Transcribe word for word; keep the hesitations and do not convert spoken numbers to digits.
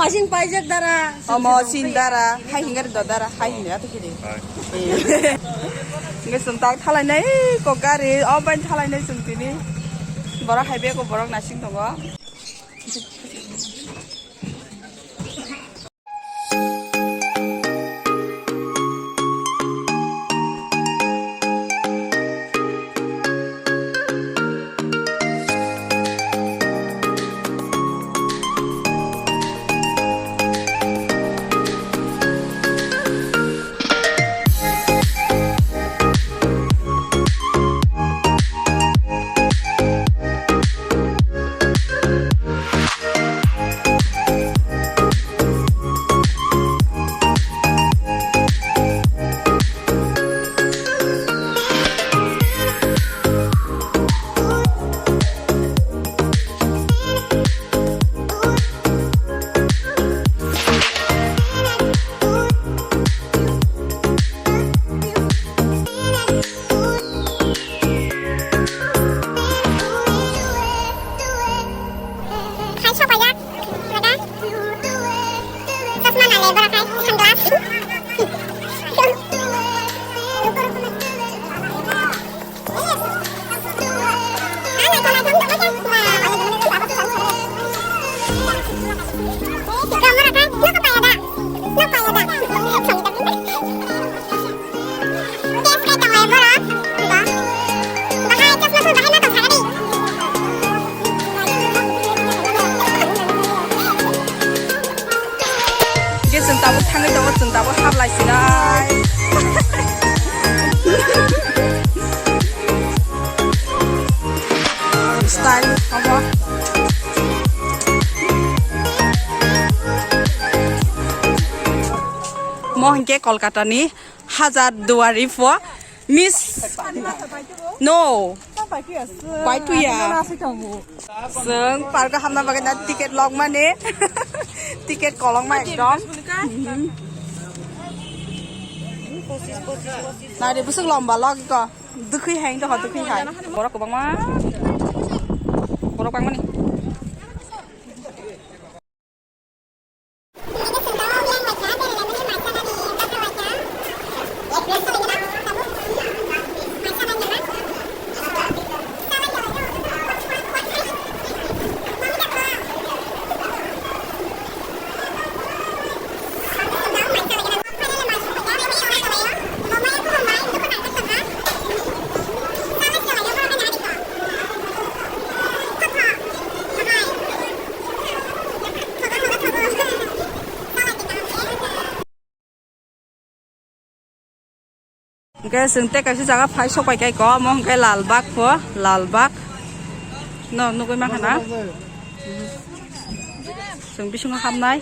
Asing paijak dara. Omo sin dara, hai hingar do dara, hai hingar to kiri. Nge sung tak thalai nai, ko gari, o ban thalai nai sung tini. Borok hai be ko borok nasing tongo. Hai, sopaijak, nada. Chosma nale, borok hai, sunglass. Hingke chwng tabuk thangwi tongo, chwng tabuk hablai sinai. Style omo. Mo hingke Kolkata ni Hajar Duari pho Miss. No. Bai tuya. Chwng park o hamna bagwi na ticket lok mani. Ticket kolokma ekdom. Nai de bwswk lomba lok iko. Dwkhwi hai wngkha, dwkhwi hai. Borok kwbangma. Borok bangmani. Hingke chwng tei kaisa jaga phai sok pai khe ko, omo hingke Lalbagh pho, Lalbagh. No nugui mankha na? Chwng bisingo habnai.